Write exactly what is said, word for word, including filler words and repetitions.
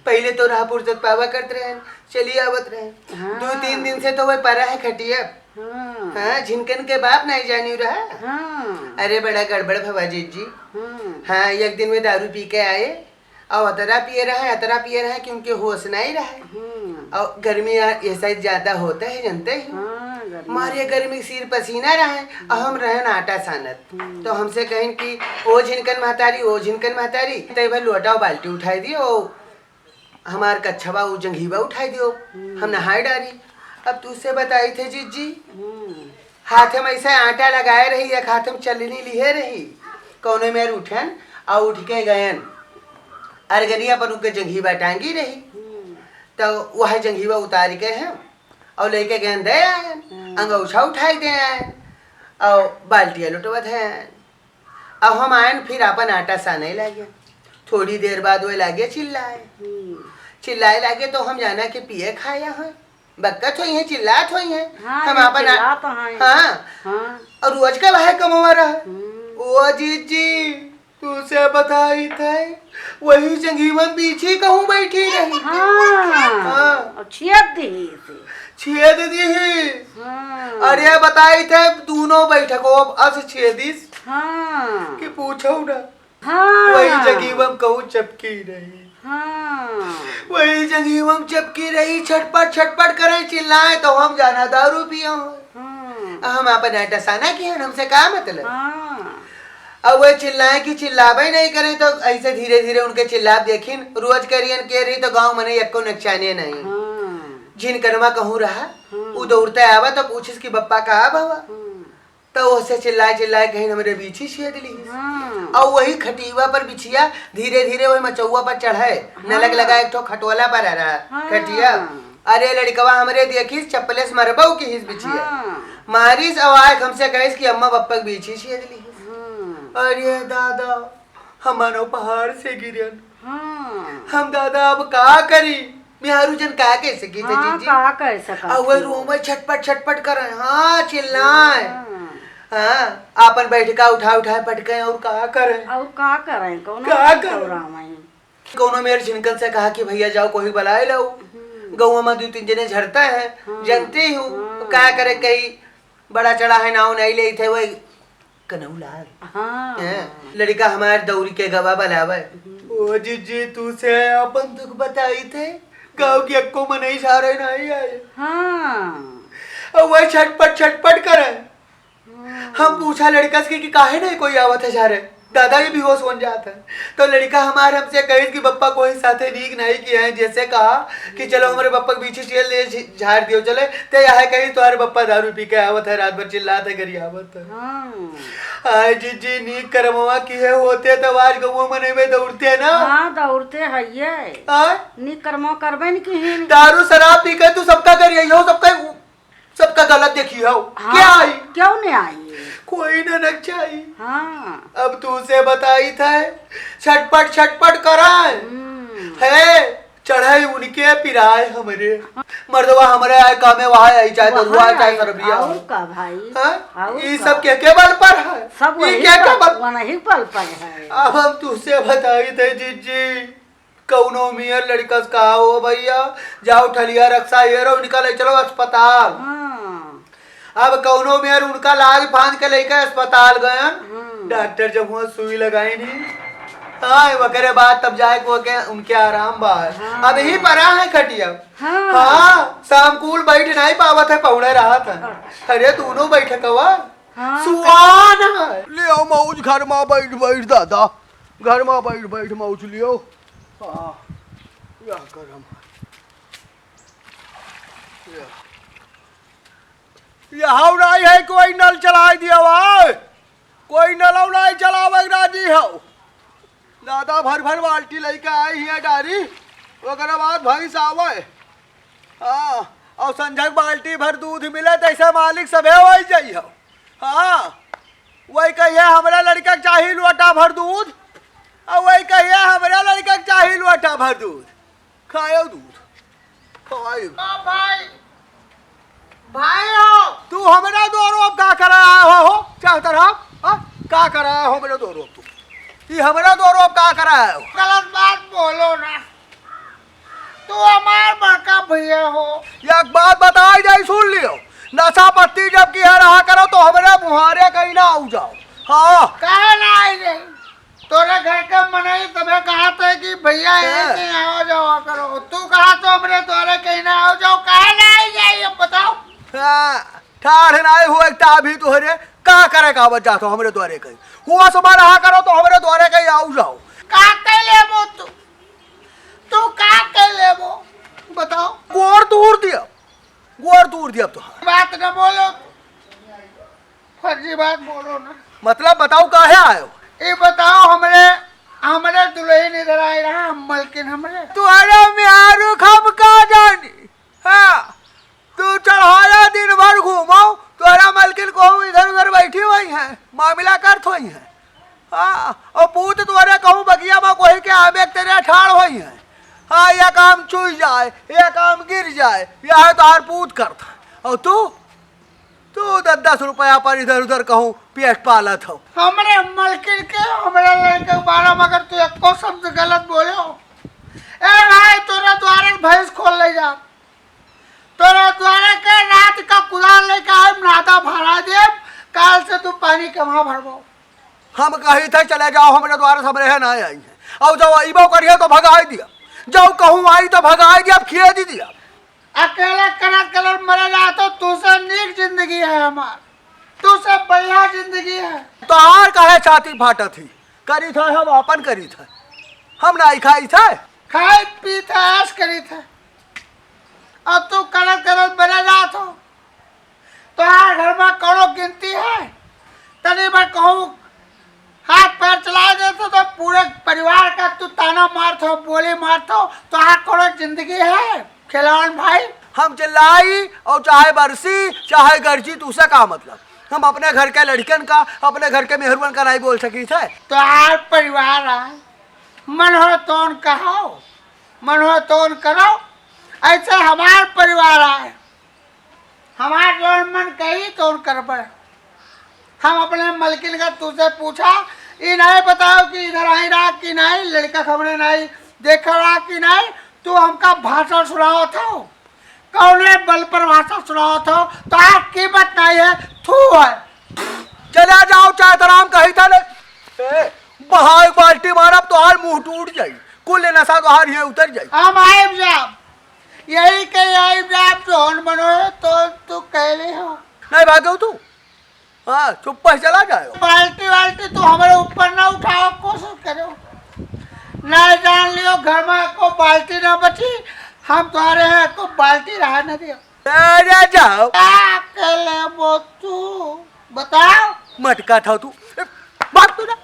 पहिले तो रहा फुर्सत पावा करत रहेन, चली आवत रहेन। हाँ। दो तीन दिन से तो वह परा है खटिया। हाँ। हाँ, झिनकन के बाप नहीं जानी रहा। हाँ। अरे बड़ा गड़बड़ भवा जीजी। हाँ। हाँ, एक दिन वे दारू पी के आए और अतरा पिए रहे, अतरा पिए रहे कि उनके होश नहीं रहे। हम्म। और गर्मी आ-, ये साइड ज्यादा होता है, जानते ही हो। हाँ, गर्मी मारे होता है। गर्मी सिर पसीना रहे और हम रहन आटा सानत। हम्म। तो हमसे कहिन कि ओ झिनकन महतारी, ओ झिनकन महतारी, तो भाई लोटा और बाल्टी उठाई दियो, हमार कच्छवा उ जंघीवा उठाई दियो, हम्म। हम नहाए डारी। अब तुझसे बताई थे जीजी, हम्म। हाथे में ऐसे आटा लगाए रही, एक हाथे में चलनी लिहे रही, कौनो मेर उठन और उठ के गयन अरगनिया पर उनके जंघीवा टांगी रही। हम्म। तो वह जंघीवा उतार के हैं और लेके गयन दे आयन, हम्म। अंगौछा उठाई दे आयन और बाल्टिया लुटवत हैं। अब हम आयन फिर आपन आटा साने लागे। थोड़ी देर बाद वे लागे चिल्लाए। हम्म। चिल्लाए लागे तो हम जाना कि पिए खाया है, बक्कत होई है, चिल्लात होई है। हाँ, हम ये आपन आ-, चिल्लात हैं। हाँ। हाँ। और रोज का वह कमवा रहा। हम्म। ओ जीजी, तुझसे बताई थे, वही जंगीवन बीछी कहूँ बैठी रही। हाँ। हाँ। और छेद दी इसे। छेद दी ही। हाँ। अरे बताई थे, दोनों बैठको अब अस छेदिस। हाँ। कि पूछो ना। हाँ। वही जगीवन कहूँ चपकी रही। हाँ। वही जगीवन चपकी रही, छटपट छटपट करे, चिल्लाए तो हम जाना दारू पियो। हाँ। हम आपन आटा साना की है, हमसे का मतलब? हाँ। अब वह चिल्लाए कि चिल्लाबे नहीं करे, तो ऐसे धीरे धीरे उनके चिल्लाब देखिन, रोज करियन के रही तो गाँव मने यक्को नकचाने नहीं। हाँ। जिन करमा कहूँ रहा, हाँ। उ दौड़ते आवा तो पूछिस कि बप्पा का भवा? हाँ। तो ओसे चिल्लाए चिल्लाए कहीं हमरे बीछी छेद ली। हाँ। और वही खटीवा पर बिछिया धीरे धीरे वही मचौवा पर चढ़े, हाँ। नलक लगा एक ठो खटोला पर रहा हाँ। खटिया। अरे लड़कवा हमरे देखिस चप्पले से मरबऊ किहिस बिछिया। हाँ। मारिस और आए हमसे कहिस कि अम्मा बप्पा के बीछी छेद ली। हाँ। अरे दादा, हम मानो पहाड़ से गिरन। हाँ। हम दादा अब का करी? मेहरू जन का कह सकी थे हाँ, जीजी? का कह सका अब वह थी? रूम में छटपट छटपट करे, हाँ, चिल्लाए। हाँ। हाँ, आपन बैठका उठा उठा पटके और का करे? और का करे? कौनो का की करे? कौराम है? कौनो मेर झिनकन से कहा कि भैया जाओ कोई बुलाए लाओ। हम्म। गौवा में दो तीन जने झरता है, हाँ। जानते ही हो, हाँ। तो का करे कहीं बड़ा चढ़ा है नाव नहीं ले थे वही कनऊ लाल। हाँ। हैं? लड़का हमार दौरी के गवा बलावे। हम्म। ओ जीजी, तू से अपन दुख बताई थे, गाँव की अक्को मनई सारे नहीं आए। हाँ। और वह छटपट छटपट करे। हम्म। हम पूछा लड़का से कि काहे नहीं कोई आवत है सारे, दादा ये बेहोश होन जात है। तो लड़का हमार हमसे कहिस कि बप्पा कोई साथे नीक नहीं किया है, जैसे कहा कि चलो हमारे बप्पा के पीछे से ले झ-, झाड़ दियो चले, ते यह कही तुम्हारे बप्पा दारू पी के आवत है, रात भर चिल्लात है, गरियावत है। हाँ। आय जीजी, नीक करमवा किहे होते तब आज गौवा मने में दौड़ते ना। हाँ, दौड़ते है ये। आय? नीक करमवा करबे न किहे। दारू शराब पी के तू सबका गरियाई हो, सबका, सबका गलत देखी हो। हाँ, क्या आई? क्यों नहीं आई? कोई ना नक चाहिए। हाँ। अब तू से बताई था, छटपट छटपट कराए। हम्म। है, चढ़ाई उनके पिराए हमरे। मर्दवा हमरे आए कामे वहाँ आई, चाहे वहाँ दरुआ, चाहे आई, सरबिया। और का भाई? हाँ? और ई का? सब के के बल पर है? सब ई वही के के पर, बल? वही बल पर है। अब हम तुझसे बताई थे जीजी, कौनो मियर लड़का से कहा हो भैया, जाओ ठलिया रक्षा ये रहो, इनका ले चलो अस्पताल। हाँ। अब कौनो मेर उनका लाज फांद के लेके अस्पताल गयन। हम्म। डॉक्टर जब हुआ सुई लगाई नहीं, हाँ, वकरे बाद तब जाए को के उनके आराम बा। हाँ। अब ही परा है खटिया। हाँ। हाँ, शाम कूल बैठ नहीं पावत है, पौड़े रहा था। हाँ। अरे दोनों बैठकवा हाँ। सुहान है। लियो मौज घर मा बैठ बैठ दादा, घर मा बैठ बैठ मौज लियो। हाँ, या गरम। या। यहौ नाई है, कोई नल चलाए दिया भाई, कोई नलौ नाई चलावे के राजी हो। दादा भर भर बाल्टी लेके आए हिया डारी, ओकरे बाद भैंस आवे। हाँ, और संझक बाल्टी भर दूध मिले, तैसे मालिक सभे हो जाई हो। हाँ, वही कहिए हमरा लड़का के चाही लोटा भर दूध, और वही कहिए हमरा लड़का के चाही लोटा भर दूध। खायो दूध, खायो। ओ भाई, भाई हो। तू हमरा दो रोप का करा हो, हो? चाहता रहा, हाँ? का करा हो हमरा दो रोप तू? ई हमरा दो रोप का करा हो? गलत बात बोलो ना। ये हो। एक बात बताई जाई, सुन लियो, नशा पत्ती जब किहे रहा करो तो हमरे मुहारे कहीं ना आउ जाओ। हाँ। काहे ना आई जाई? तोरे घर के मनई तबे कहत है कि भैया यहीं हाँ। कहीं आवा जावा करो, तू कहा तो हमरे द्वारे कहीं ना आवा जाओ, काहे ना आई जाई, अब बताओ। हाँ, ठाढ़ नाई हुए ता अभी तोहरे का करे का आवत जात हो हमरे द्वारे कहीं, हुआ समा रहा करो तो हमरे द्वारे कहीं आउ जाओ। का कह लेबो तू? तू का कह लेबो? बताओ। गोड़ तूर दिया, गोड़ तूर दिया अब तोहार। बात न बोलो, फर्जी बात बोलो ना। मतलब बताओ काहे आयो? ये बताओ हमरे, हमरे दुल्हन इधर आए रहा, हम मलकिन हमरे। तोहरा मेहरारू हम का जानी? हाँ, तू चढ़ाया दिन भर घूमो, तोहरा मलकिन कहूँ इधर उधर बैठी हुई है, मामला करत हुई है। हाँ, और पूत तोहरे कहूँ बगिया में कोई के आमे के तरे ठाड़ हुई है। हाँ, यह काम चुई जाए, यह काम गिर जाए, यह तोहार पूत करत है। और तू तू दस दस रुपया पर इधर उधर कहूँ पेट पालत हो। हमरे मलकिन के, हमरे लड़के के बारे में अगर तू एको शब्द गलत बोलो, ए भाई, तोरे द्वारे भैंस खोल ले जा, तोरे द्वारे के रात का कुदाल लेके आए, नादा भरा दे, काल से तू पानी कहाँ भरबो? हम कही थे चले जाओ, हमरे द्वारे सब रहे ना आई है, और जब अइबो करिए तो भगाई दिया, जब कहूँ आई तो भगाई दिया, अब खिए दी दिया। अकेले करत करत मरे जात हो, तुसे नीक जिंदगी है हमार, तुसे बढ़िया जिंदगी है। तोहार काहे छाती फाटत ही? करी था हम आपन करी था, हम नाई खाई था। खाई पी था, ऐश करी था, और तू करत करत मरे जात हो। तोहार घर में कौनो गिनती है? तनी बार कहूँ हाथ पैर चला देते तो पूरे परिवार का तू ताना मारत हो, बोली मारत हो, तोहार कौनो जिंदगी है खिलौन भाई? हम चिल्लाई और चाहे बरसी, चाहे गरजी, तुसे का मतलब? हम अपने घर के लड़कन का, अपने घर के मेहरुअन का नहीं बोल सकी थे। तोहार परिवार आए, मन हो तोन कहो, मन हो तोन करो, ऐसे हमार परिवार आए। हमार जौन मन कही तौन करबे। हम अपने मलकिन का तुसे पूछा, ई नहीं बताओ कि इधर आई रहा कि नहीं, लड़का खबरे नहीं देख रहा कि नहीं, तू हमका भाषण सुनावत हो, कौने बल पर भाषण सुनावत हो, तोहार कीमत नहीं है, थू है। चला जाओ, चाहे तो राम कही था ले। ए, बहाव बाल्टी मारब, तोहार मुंह टूट जाई, कुल नशा तोहार ये उतर जाई। हम आइब जाब, यही के आइब जाब, जौन मनो है तो तू कह ले हो। नहीं भागो तू, हाँ, चुप्पा से चला जाओ। बाल्टी वाल्टी तू हमारे ऊपर ना उठाओ, कोशिश करो, ना जान लियो घर में को बाल्टी ना बची, हम तुम्हारे यहाँ को बाल्टी रहा ना दियो। अरे जाओ। का कह लेबो तू? बताओ। मटका था तू। ए, भाग तू ना।